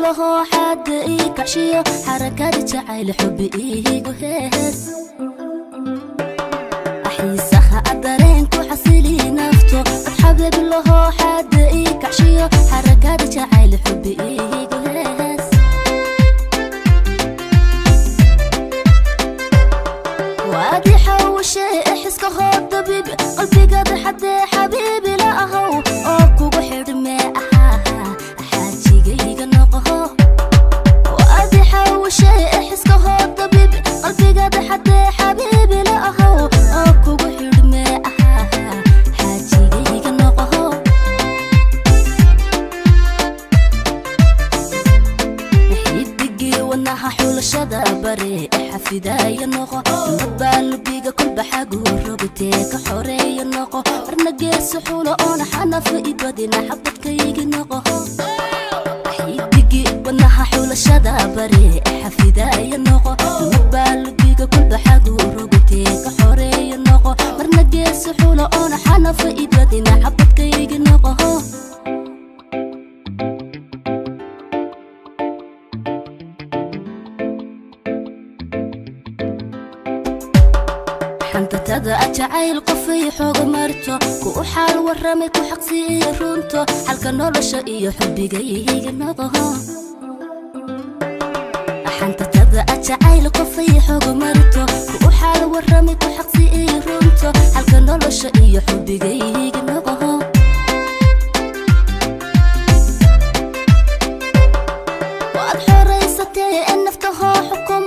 Lahoo xaada ii kacshiyo xarakada jacayl xubbi iigu hees. Xiisaha dareenku xasili nafto cod xabiib lahoo xaada ii kacshiyo xarakada jacayl xubbi iigu hees. Waadi xawshe xiska hoo dabiib qalbigaada xadee xabiibi la ahow oo kugu xidhmee ahaa xaajigayga noqoho. Waadi xawshe xiska hoo dabiib qalbigaada xadee xabiibi la ahow oo kugu xidhmee ahaa xaajigayga noqoho. Xidigii wadnaha xulashada bare xafidaaya noqo, mabaalubiga kolba xaguu rogtee ka xoreeya noqo, marna geeso xulo oona xanafa ibadina xabadkaygi noqo. Xidigii wadnaha xulashada bare xafidaaya noqo, mabaalubiga kolba xaguu rogtee ka xoreeya noqo, marna geeso xulo oona xanafa ibadina xabadkaygi noqo. Xantatada jacayl qofay xooga marto ku u xaal warramay ku xaqsiiyo runto xalka nolosha iyo xubigayga noqo. Xantatada jacayl qofay xooga marto ku u xaal warramay ku xaqsiiyo runto xalka nolosha iyo xubigayga noqo. Waad xoraysatee naftahoo xukum.